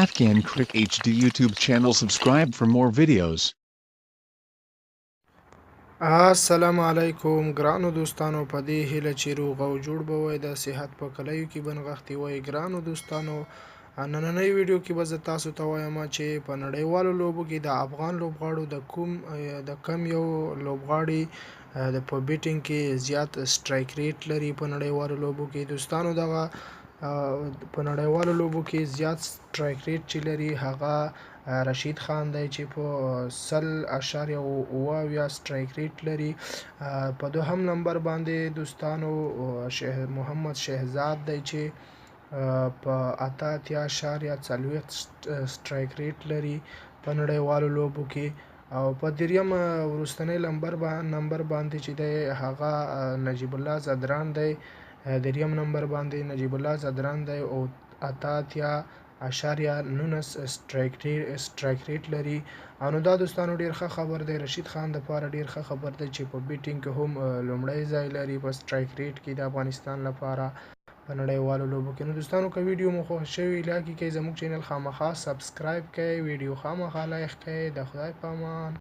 Afghan Crick HD YouTube channel. Subscribe for more videos. السلام علیکم ګرانو دوستانو، په دې هیله چې روغ او جوړ به وئ، د صحت په کلیو کې به نغښتي وئ. ګرانو دوستانو، نننۍ ویډیو کې به زه تاسو ته وایم چې په نړیوالو لوبو کې د افغان لوبغاړو د کم یو لوبغاړي د په بیټینګ کې زیات سټرایک ریټ لري په نړیوالو لوبو کې. دوستانو، دغه په نړیوالو لوبو کې زیات سټرایک ریټ چې لري هغه رشید خان دی چې په 100.77 سټرایک ریټ لري. په دوهم نمبر باندې دوستانو محمد شهزاد دی چې په 88.40 سټرایک ریټ لري په نړیوالو لوبو کې، او په دریم وروستنی نمبر باندې چې دی هغه نجیب الله ځدران دی. دریم نمبر باندې نجیب الله ځدران دی او 88.19 سټرایک ریټ لري. نو دا دوستانو ډیر ښه خبر دی، رشید خان د پاره ډیر ښه خبر دی چې په بیټینګ کې هم لومړی ځای لري په سټرایک ریټ کې د افغانستان لپاره په نړیوالو لوبو کې. نو دوستانو، که ویډیو مو خوښ شوی، لایک کړئ، زموږ چینل خامخا سبسکرایب کړئ، ویډیو خامخا لایک کړئ. د خدای په امان.